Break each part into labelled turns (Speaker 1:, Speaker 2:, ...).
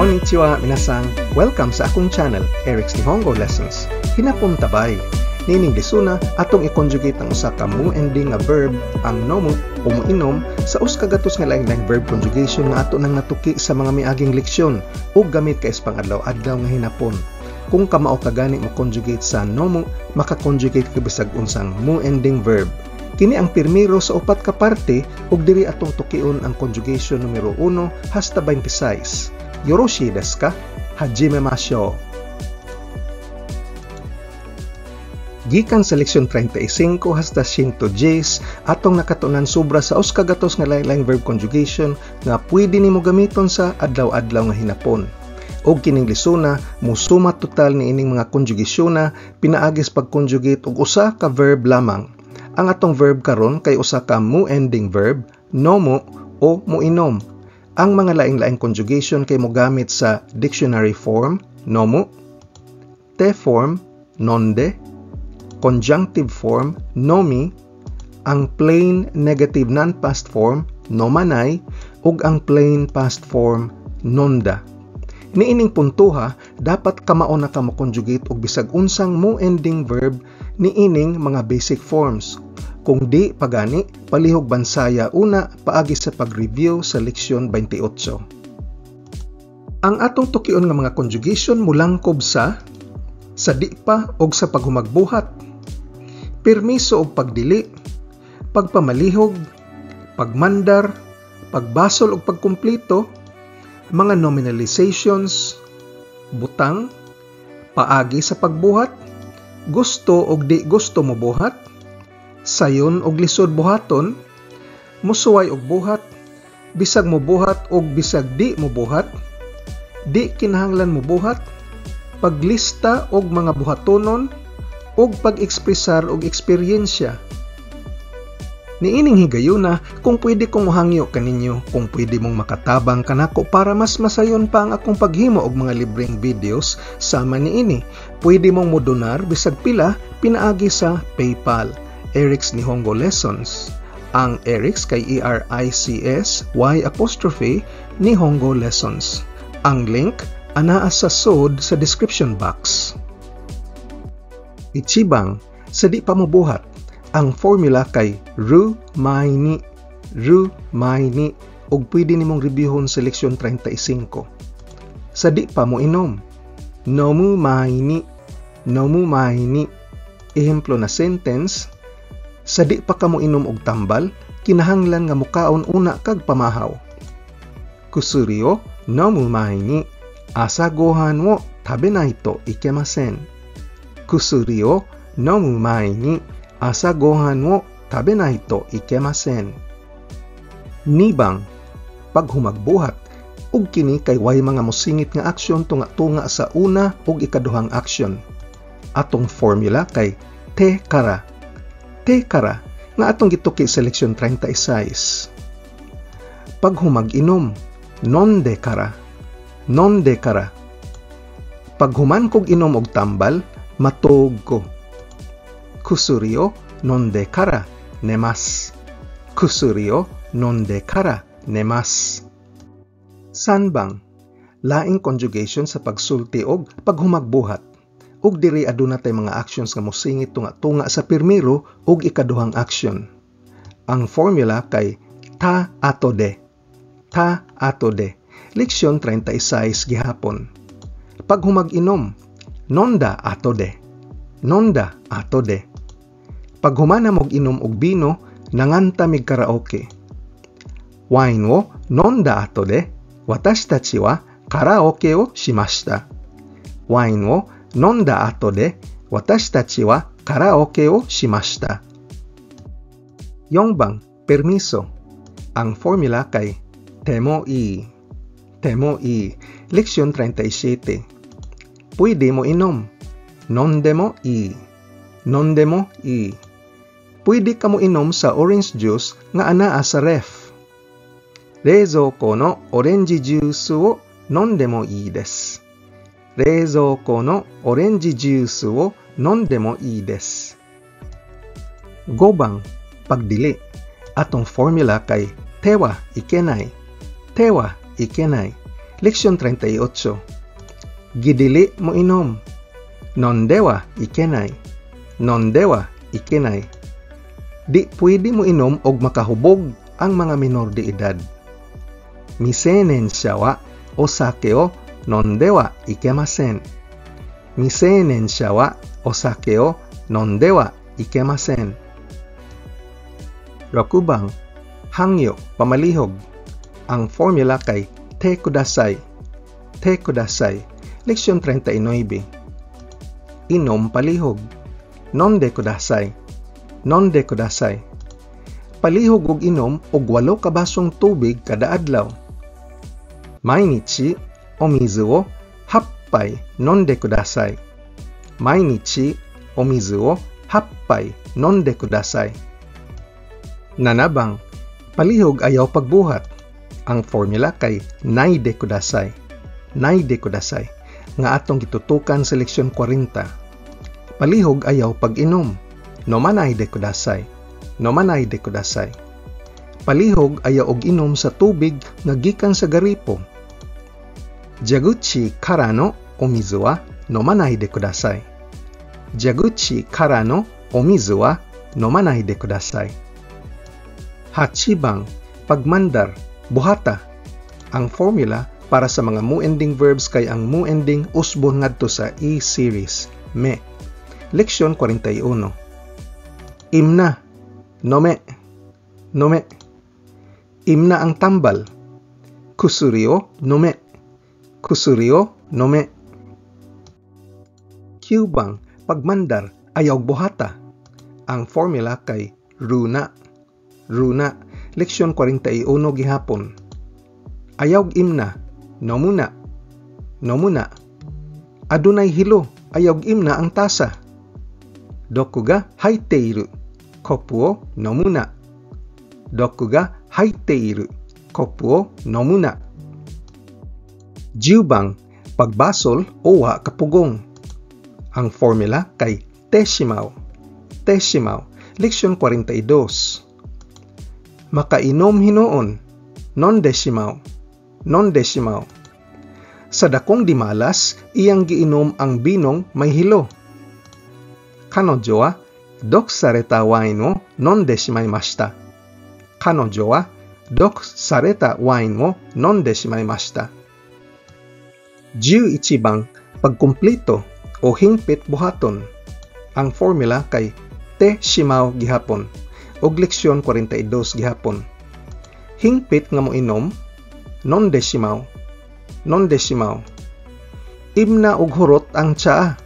Speaker 1: Konnichiwa, minasan. Welcome sa akong channel, Eric's Nihongo Lessons. Hinapon tabay. Nining lesona, atong i-conjugate ang usa ka mu ending nga verb, ang nomu o muinom, sa usa ka gatos nga laing-laing verb conjugation nga ato nang natuki sa mga miaging leksyon ug gamit kay sa pang-adlaw-adlaw nga hinapon. Kung kamao ka gani mo conjugate sa nomu, maka-conjugate ka bisag unsang mu ending verb. Kini ang pirmiro sa upat ka parte ug diri atong tukion ang conjugation numero 1 hasta 26. Yoroshii desu ka? Hajimemashou. Gikan sa leksyon 35 hasta 110, atong nakatunan sobra sa usa ka gatos nga lain-laing verb conjugation nga pwede nimo gamiton sa adlaw-adlaw nga hinapon. Og kining lesona, musuma total niining mga conjugation pinaagi sa pag-conjugate og usa ka verb lamang. Ang atong verb karon kay usa ka mu-ending verb, nomu o muinom. Ang mga laing-laing conjugation kay mogamit sa dictionary form, nomu, te form, nonde, conjunctive form, nomi, ang plain negative non-past form, nomanai, ug ang plain past form, nonda. Niining puntuha, dapat kamao na ka mo-conjugate og bisag unsang mu-ending verb niining mga basic forms. Kung di pagani, palihog bansaya una paagi sa pag-review sa leksyon 28. Ang atong tukion nga mga conjugation mulangkob sa di pa og sa paghumagbuhat, permiso og pagdili, pagpamalihog, pagmandar, pagbasol og pagkumpleto, mga nominalizations, butang, paagi sa pagbuhat, gusto og di gusto mobuhat, sayon og lisod buhaton, musuway og buhat, bisag mobuhat og bisag di mobuhat, di kinahanglan mobuhat, paglista og mga buhatonon, og pag-ekspresar og eksperyensya. Niining higayuna, kung pwede kong mohangyo kaninyo, kung pwede mong makatabang kanako para mas masayon pa ang akong paghimo og mga libreng videos sama niini. Pwede mong modonar bisag pila pinaagi sa PayPal. Eric's Nihongo Lessons. Ang Eric's kay E-R-I-C-S Y apostrophe Nihongo Lessons. Ang link anaa sa sod sa description box. Ichibang, sa di pa mobuhat, ang formula kay ru mai ni, ru mai ni, ug pwede nimong reviewon sa leksyon 35. Sa di pa moinom, nomu mai ni, nomu mai ni. Ehemplo na sentence, sa di pa ka moinom og tambal, kinahanglan nga mukaon una kag pamahaw. Kusuri o nomu mai ni asa gohan wo tabenai to ikemasen. Kusuri o nomu mai ni asa gohan wo tabenai to ikemasen. Nibang, paghumagbuhat, ug kini kay way mga mosingit nga aksyon tunga-tunga sa una ug ikaduhang aksyon. Atong formula kay te kara. Te kara nga atong gituki sa leksyon 36. Paghumag-inom, nonde kara. Nonde kara. Paghuman kog inom og tambal, matuog ko. Kusuri o nonde kara nemasu. Kusuri o nonde kara nemasu. Sanbang, laing conjugation sa pagsulti og paghumagbuhat. Ug diri aduna tay mga actions nga mosingit tunga-tunga sa pirmiro ug ikaduhang action. Ang formula kay ta ato de. Ta ato de. Leksyon 36 gihapon. Paghumag-inom, nonda ato de. Nonda ato de. Paghumana mog inom og bino, nanganta mig karaoke. Wine wo nonda ato de, watashi tachi wa karaoke o shimashita. Wine wo nonda ato de, watashi tachi wa karaoke o shimashita. Yongbang, permiso. Ang formula kay temo i. Temo i. Leksyon 37. Pwede mo inom. Nonde mo i. Nonde mo i. Pwede ka mo inom sa orange juice nga anaa sa ref. Reizouko no orange juice wo nonde mo ii desu. Reizouko no orange juice wo nonde mo ii desu. Gobang, pagdili. Atong formula kay te wa ikenai. Te wa ikenai. Leksyon 38. Gidili mo inom. Nondewa ikenai. Nondewa ikenai. Di pwede mo inom og makahubog ang mga minor de edad. Misenensya wa osake o nonde wa ikemasen. Misenensya wa osake o nonde wa ikemasen. Rokubang, hangyo, pamalihog. Ang formula kay te kudasai. Te kudasai. Leksyon 39. Inom palihog. Nonde kudasai. Nonde kudasai. Palihog og inom og 8 ka basong tubig kada adlaw. Mainichi omizu o happai nonde kudasai. Mainichi omizu o happai nonde kudasai. Nanabang, palihog ayaw pagbuhat. Ang formula kay naide kudasai. Naide kudasai. Nga atong gitutukan sa leksyon 40. Palihog ayaw pag-inom. Nomanaide kudasai. Nomanaide kudasai. Palihog ayaw og inom sa tubig nga gikan sa garipo. Jaguchi kara no omizu wa nomanaide kudasai. Jaguchi kara no omizu wa nomanaide kudasai. Hachibang, pagmandar, buhata. Ang formula para sa mga mu-ending verbs kay ang mu-ending usbon ngadto sa E-series, me. Leksyon 41. Imna, nome, nome. Imna ang tambal. Kusuri o nome. Kusuri o nome. Kyubang, pagmandar, ayaw buhata. Ang formula kay runa. Runa, leksyon 41 gihapon. Ayaw imna, nomuna, nomuna. Adunay hilo, ayaw imna ang tasa. Doku ga haite iru, kopu o nomuna. Doku ga haite iru, kopu o nomuna. Jubang, pagbasol o wa kapugong. Ang formula kay teshimao. Teshimao, leksyon 42. Makainom hinuon, nondeshimao, nondeshimao. Sa dakong dimalas, iyang giinom ang binong may hilo. Kanojo wa dokusareta wine wo nonde shimaimashita. Kanojo wa dokusareta wine wo nonde shimaimashita. 11 bang, pagkumplito o hingpit buhaton. Ang formula kay te shimao gihapon og leksyon 42 gihapon. Hingpit nga moinom, nonde shimao, nonde shimao. Imna og hurot ang tsaa.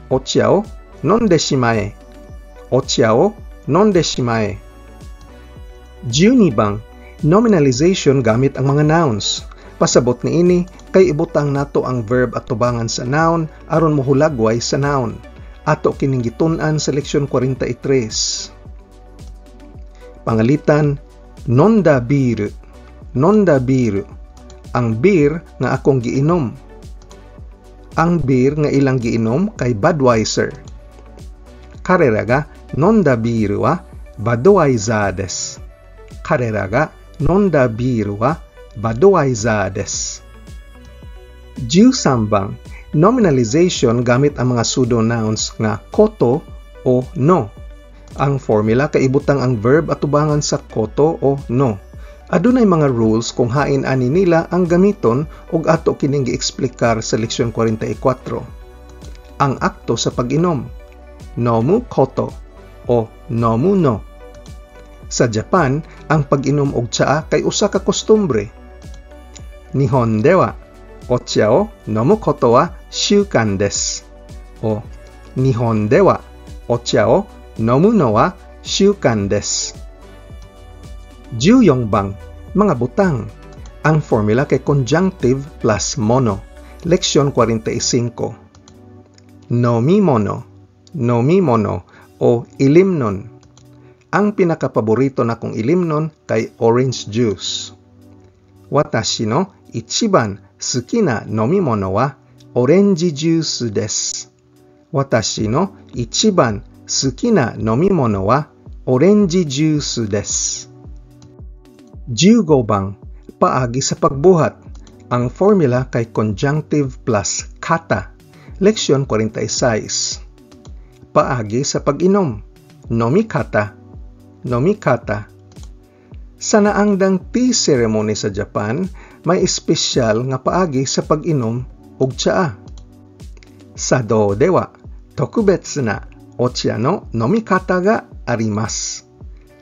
Speaker 1: Ocha o nonde shimae. Ocha o nonde shimae. 12 bang, nominalization gamit ang mga nouns. Pasabot niini kay ibutang nato ang verb atubangan sa noun aron mohulagway sa noun. Ato kining gitun-an sa leksyon 43. Pangalitan, nonda biru, nonda biru. Ang beer nga akong giinom. Ang beer nga ilang giinom kay Budweiser. Karera ga nonda biru wa Budweiser desu. Karera ga nonda biru wa Budweiser desu. 13 bang, nominalization gamit ang mga pseudo-nouns nga koto o no. Ang formula kay ibutang ang verb atubangan sa koto o no. Adunay mga rules kung hain ani nila ang gamiton ug ato kining gieksplikar sa leksyon 44. Ang akto sa pag-inom, nomu koto o nomu no. Sa Japan, ang pag-inom og tsaa kay usa ka kostumbre. Nihon de wa ocha o nomu koto wa shukan desu. O Nihon de wa ocha o nomu no wa shukan desu. 14 bang, mga butang. Ang formula kay conjunctive plus mono. Leksyon 45. Nomimono, nomimono o ilimnon. Ang pinakapaborito nakong ilimnon kay orange juice. Watashi no ichiban suki na nomimono wa orange juice desu. Watashi no ichiban suki na nomimono wa orange juice desu. 15 bang, paagi sa pagbuhat. Ang formula kay conjunctive plus kata. Leksyon 46. Paagi sa pag-inom. Nomikata. Nomikata. Sa naangdang tea ceremony sa Japan, may espesyal nga paagi sa pag-inom og tsaa. Sado de wa tokubetsu na ocha no nomikata ga arimasu.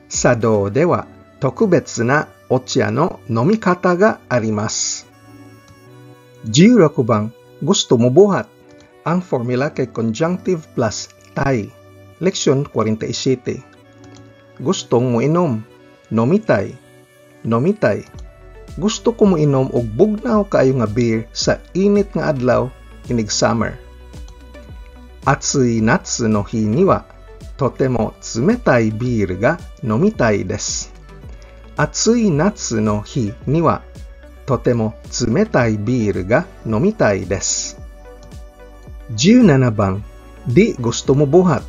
Speaker 1: Sado de wa tokubetsu na ocha no nomikata ga arimasu. 16 bang gusto mo buhat. Ang formula kay conjunctive plus tai. Leksyon 47. Gustong mo inom. Nomitai. Nomitai. Gusto ko mo inom og bugnaw kaayo nga beer sa init nga adlaw inig summer. Atsui natsu no hi ni wa totemo tsumetai beer ga nomitai desu. Atsui natsu no hi ni wa totemo tsumetai beer ga nomitai desu. 17 bang di gusto mo buhat.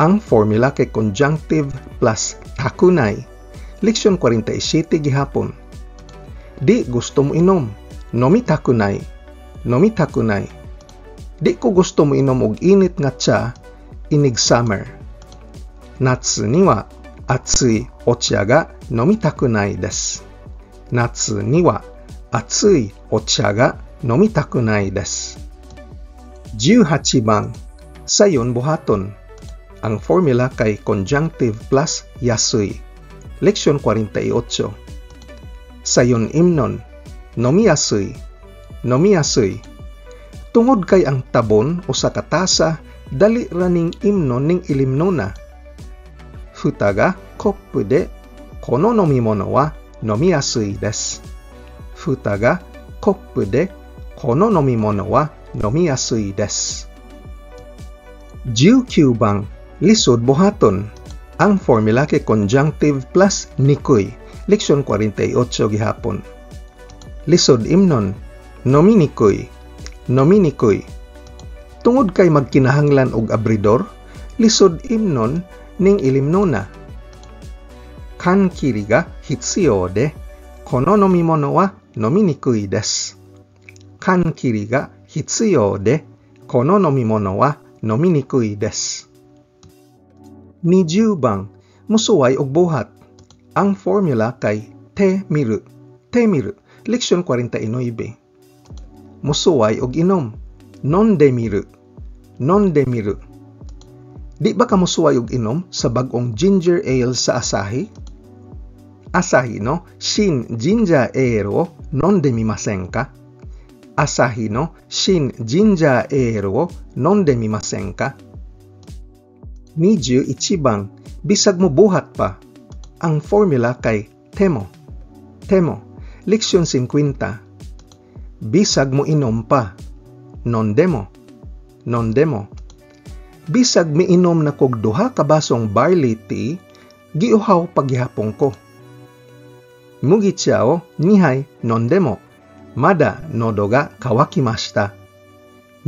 Speaker 1: Ang formula kay conjunctive plus takunay. Leksyon 47 gihapon. Di gusto mo inom. Nomitakunay. Nomitakunay. Di ko gusto mo inom og init nga tsa inig summer. Natsu ni wa atsui ocha ga nomitakunai desu. Natsu ni wa atsui ocha ga nomitakunai desu. 18 bang sayon buhaton. Ang formula kay conjunctive plus yasui. Leksyon 48. Sayon imnon, nomiyasui, nomiyasui. Tungod kay ang tabon usa ka tasa, dali ra ning imnon ning ilimnona. Futa ga koppu de kono nomimono wa nomiyasui desu. Futa ga koppu de kono nomimono wa nomiyasui desu. 19 bang lisod buhaton. Ang formula kay conjunctive plus nikoy. Leksyon 48 gihapon. Lisod imnon, nominikoy, nominikoy. Tungod kay magkinahanglan og abridor, lisod imnon ning ilimnona. Kankiri ga hitsuyo de, kono nomimono wa nominikui desu. Kankiri ga hitsuyo de, kono nomimono wa nominikui desu. 20 bang musuway og buhat. Ang formula kay te miru. Te miru. Leksyon 49. Musuway og inom. Nonde miru. Nonde miru. Di ba ka musuway og inom sa bag-ong ginger ale sa Asahi? Asahi no shin ginger ale wo nonde mimasen ka? Asahi no shin ginger ale wo nonde mimasen ka? 21 bang bisag mo buhat pa. Ang formula kay temo. Temo. Leksyon 50. Bisag mo inom pa. Nondemo. Nondemo. Bisag miinom na kog duha ka basong barley tea, giuhaw paghihapon ko. Mugicha o nihai nondemo, mada nodo ga kawakimashita.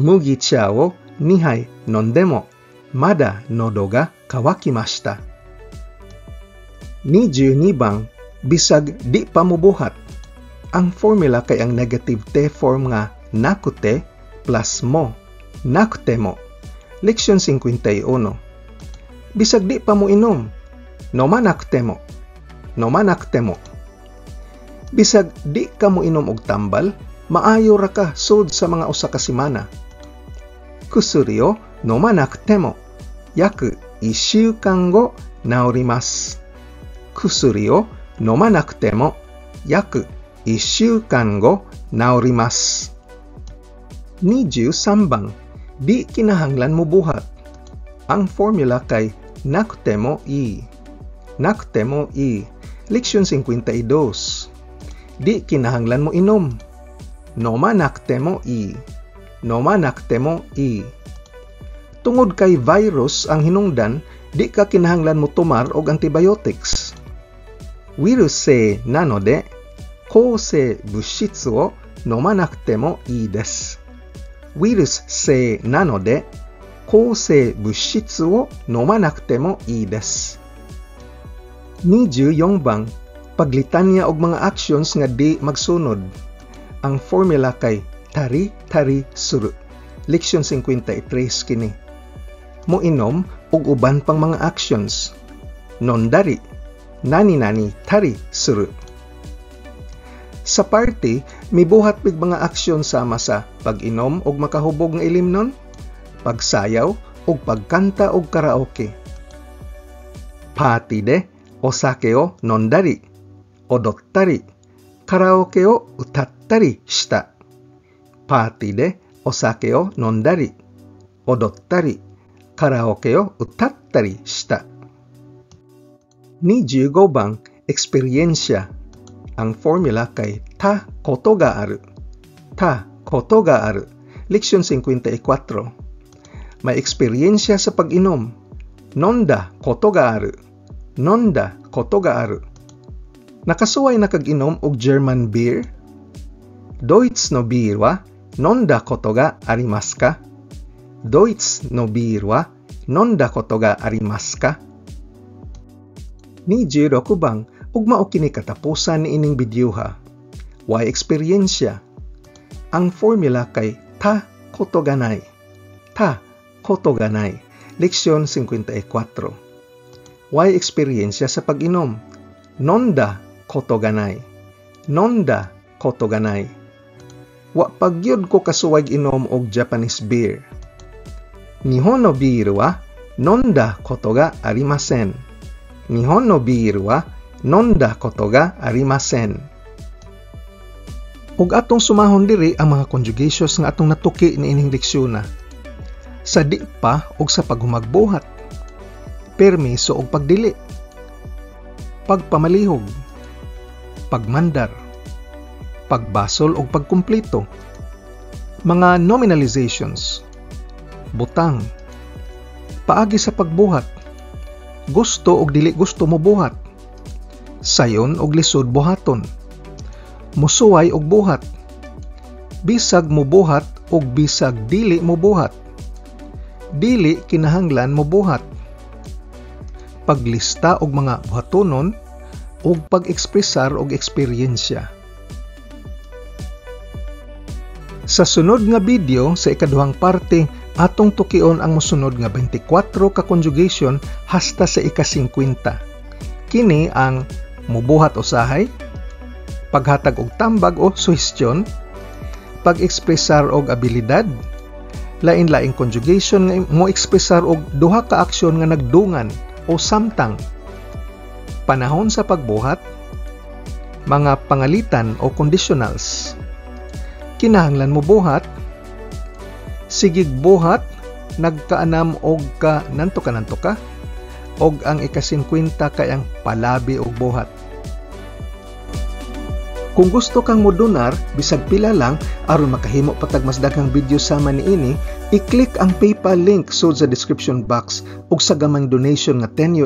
Speaker 1: Mugicha o nihai nondemo, mada nodo ga kawakimashita. 22 bang bisag di pa mobuhat. Ang formula kay ang negative te form nga nakute plus mo, nakute mo. Leksyon 51. Bisag di pa mo inom, nomanakute mo, nomanakute mo. Bisag di ka mo inom og tambal, maayo ra ka sud sa mga usa ka semana. Kusuri o nomanakute mo, yaku 1週間後 naorimasu. Kusuri o nomanakute mo, yaku 1週間後 naorimasu. 23 bang di kinahanglan mo buhat. Ang formula kay nakute mo i. Nakute mo i. Leksyon 52. Di kinahanglan mo inom. Nomanakute mo i. Nomanakute mo i. Tungod kay virus ang hinungdan, di ka kinahanglan mo tumar og antibiotics. Wirus-sei nano de, kousei bushitsu o nomanakute mo ii desu. Wirus-sei nano de, kousei bushitsu o nomanakute mo ii desu. 24 bang paglitanya og mga actions nga di magsunod. Ang formula kay tari tari suru. Leksyon 53 kini. Moinom og uban pang mga actions. Nondari, nani nani tari suru. Sa party, mibuhat mig mga aksyon sama sa pag-inom og makahubog nga ilimnon, pagsayaw ug pagkanta og karaoke. Party de osake o nondari, odottari, karaoke o utattari shita. Party de osake o nondari, odottari, karaoke o utattari shita. 25 bang eksperyensya. Ang formula kay ta koto ga aru. Ta koto ga aru. Leksyon 54. May eksperyensya sa pag-inom. Nonda koto ga aru. Nonda koto ga aru. Nakasuway na kag-inom og German beer? Doitsu no beer wa nonda koto ga arimasu ka? Doitsu no beer wa nonda koto ga arimasu ka? 26 bang ug mao kini katapusan niining bidyuha. Way eksperyensya. Ang formula kay ta koto ga nai. Ta koto ga nai. Leksyon 54. Way eksperyensya sa pag-inom. Nonda koto ga nai. Nonda koto ga nai. Wa pagyud ko kasuway inom og Japanese beer. Nihon no beer wa nonda koto ga arimasen. Nihon no beer wa nonda koto ga arimasen. Ug atong sumahon diri ang mga conjugations nga atong natuki niining leksyon. Sa di pa ug sa paghumagbuhat. Permiso ug pagdili. Pagpamalihog. Pagmandar. Pagbasol ug pagkumpleto. Mga nominalizations. Butang. Paagi sa pagbuhat. Gusto ug dili gusto mo buhat. Sayon og lisod buhaton. Musuway og buhat. Bisag mobuhat og bisag dili mobuhat. Dili kinahanglan mobuhat. Paglista og mga buhatonon ug pag-ekspresar og eksperyensya. Sa sunod nga video sa ikaduhang parte, atong tukion ang mosunod nga 24 ka conjugation hasta sa ika-50. Kini ang mubuhat usahay, paghatag og tambag o suhestyon, pag-ekspresar og abilidad, lain-laing conjugation nga mo ekspresar og duha ka aksyon nga nagdungan o samtang, panahon sa pagbuhat, mga pangalitan o conditionals, kinahanglan mo buhat, sigig buhat, nagkaanam og ka nanto ka nanto ka, og ang ika-50 kay ang palabi og buhat. Kung gusto kang modonar, bisag pila lang, aron makahimo patag mas daghang video sama niini, i-click ang PayPal link sud sa description box ug sa gamang donation nga $10,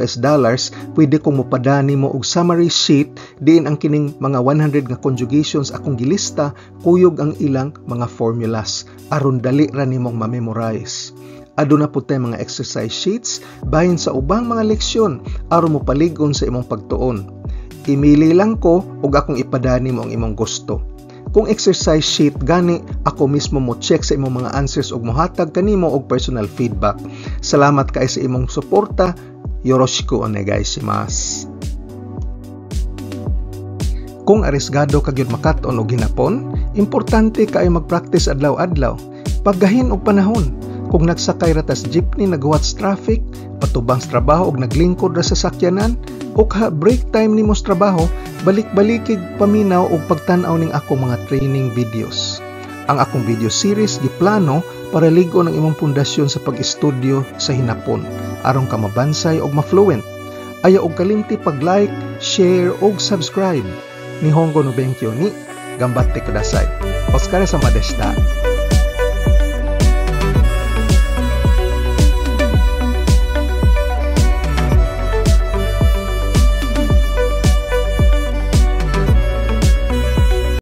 Speaker 1: pwede kong mopadani mo og summary sheet diin ang kining mga 100 nga conjugations akong gilista kuyog ang ilang mga formulas aron dali ra nimong ma-memorize. Aduna pud tay mga exercise sheets bahin sa ubang mga leksyon aron mopalig-on sa imong pagtuon. Imili lang ko ug akong ipadani mo ang imong gusto. Kung exercise sheet gani, ako mismo mo check sa imong mga answers ug mohatag kanimo og personal feedback. Salamat kay sa imong suporta. Yoroshiku onegai shimasu. Kung arisgado ka gyud makat-on og hinapon, importante kaayo mag-practice adlaw-adlaw. Paggahin og panahon. Kung nagsakay ra tas jeepney naghuwat sa traffic, patubang sa trabaho og naglingkod ra sa sakyanan, o ka break time nimo sa trabaho, balik-balikig paminaw og pagtan-aw ning akong mga training videos. Ang akong video series giplano para lig-on ang imong pundasyon sa pag-estudyo sa hinapon aron ka mabansay og ma-fluent. Ayaw og kalimti pag-like, share og subscribe. Nihongo no benkyo ni ganbatte kudasai. Otsukaresama deshita.